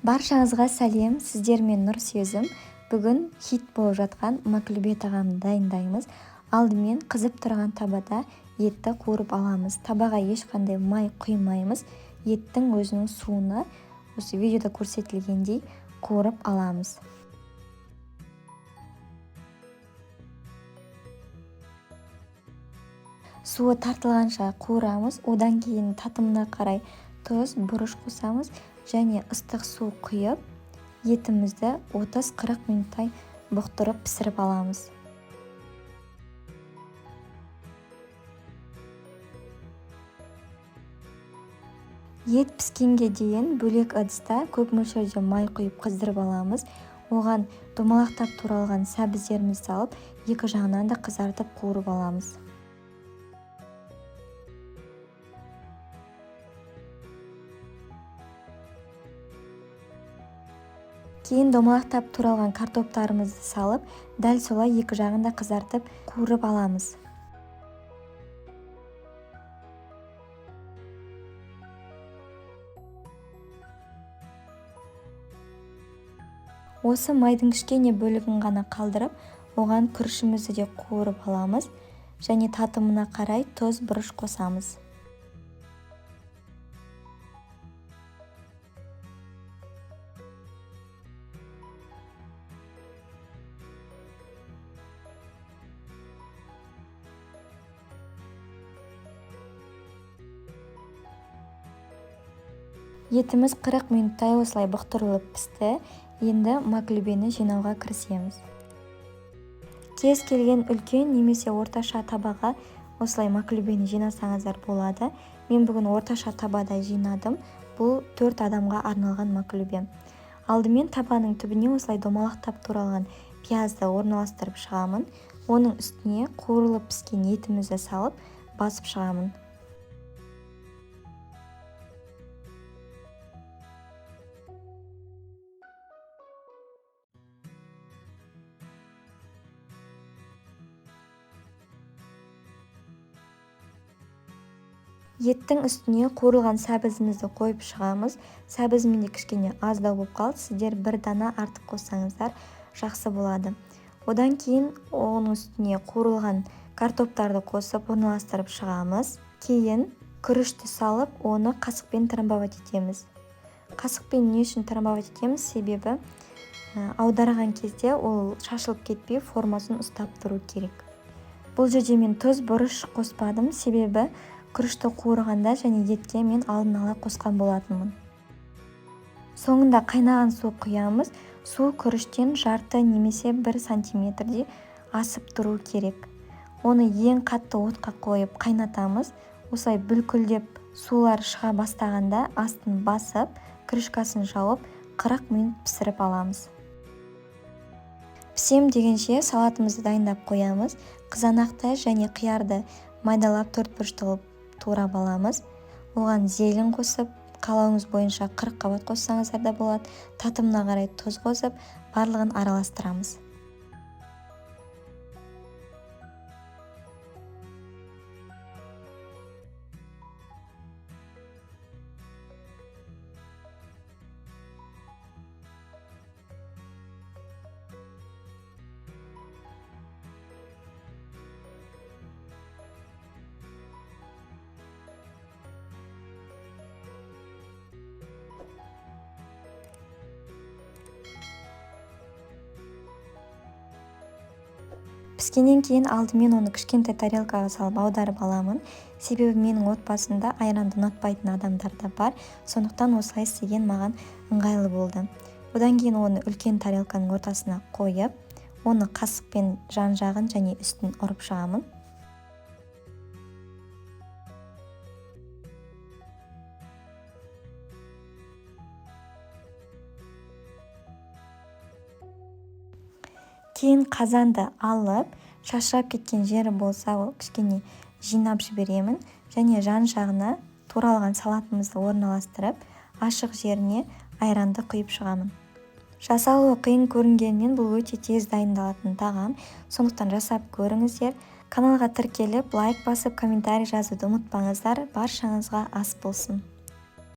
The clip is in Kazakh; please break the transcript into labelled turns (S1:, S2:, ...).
S1: Баршаңызға сәлем, сіздермен Нұрсезім. Бүгін хит болып жатқан маклюбе тағамын дайындаймыз. Алдымен қызып тұрған табада етті қуырып аламыз. Табаға ешқандай май құймаймыз. Еттің өзінің суына осы видеода көрсетілгендей қуырып аламыз. Суы тартылғанша қуырамыз. Одан кейін татымына қарай тұз, бұрыш қосамыз және ыстық су құйып, етімізді 30-40 минуттай бұқтырып пісіріп аламыз. Ет піскенге дейін бөлек ыдыста көп мөлшерде май құйып қыздырып аламыз. Оған домалақтап туралған сәбіздерімізді салып, екі жағынан да қызартып қуырып аламыз. Кейін домалақтап туралған картоптарымызды салып, дәл солай екі жағын да қызартып қуырып аламыз. Осы майдың кішкене бөлігін ғана қалдырып, оған күрішімізді де қуырып аламыз және татымына қарай тұз, бұрыш қосамыз. Етіміз 40 минуттай осылай бұқтырылып пісті. Енді маклюбені жинауға кірісеміз. Кез келген үлкен немесе орташа табаға осылай маклюбені жинасаңыздар болады. Мен бүгін орташа табада жинадым. Бұл 4 адамға арналған маклюбе. Алдымен табаның түбіне осылай домалақтап туралған пиязды орналастырып шығамын. Оның үстіне қуырылып піскен етімізді салып басып шығамын. Еттің үстіне қуырылған сәбізімізді қойып шығамыз. Сәбіз менде кішкене аздау болып қалды. Сіздер бір дана артық қоссаңыздар жақсы болады. Одан кейін оның үстіне қуырылған картоптарды қосып орналастырып шығамыз. Кейін күрішті салып, оны қасықпен трамбовать етеміз. Қасықпен не үшін трамбовать етеміз? Себебі аударған кезде ол шашылып кетпей формасын ұстап тұру керек. Бұл жерде мен тұз, бұрыш қоспадым, себебі күрішті қуырғанда және етке мен алдын ала қосқан болатынмын. Соңында қайнаған су құямыз. Су күріштен жарты немесе 1 сантиметрдей асып тұру керек. Оны ең қатты отқа қойып қайнатамыз. Осылай бүлкілдеп сулар шыға бастағанда астын басып, крышкасын жауып 40 минут пісіріп аламыз. Пісем дегенше салатымызды дайындап қоямыз. Қызанақты және қиярды майдалап төрт бұрышты қылып турап аламыз. Оған зелен қосып, қалауыңыз бойынша 40 қабат қоссаңыздар да болады. Татымына қарай тұз қосып, барлығын араластырамыз. Піскеннен кейін алдымен оны кішкентай тарелкаға салып аударып аламын. Себебі менің отбасымда айранды ұнатпайтын адамдар да бар. Сондықтан осылай істеген маған ыңғайлы болды. Одан кейін оны үлкен тарелканың ортасына қойып, оны қасықпен жан-жағын және үстін ұрып шығамын. Кейін қазанды алып, шашырап кеткен жері болса, ол кішкене жинап жіберемін және жан-жағына туралған салатымызды орналастырып, ашық жеріне айранды құйып шығамын. Жасалуы қиын көрінгенмен бұл өте тез дайындалатын тағам, сондықтан жасап көріңіздер. Каналға тіркеліп, лайк басып, комментарий жазуды ұмытпаңыздар. Баршаңызға ас болсын.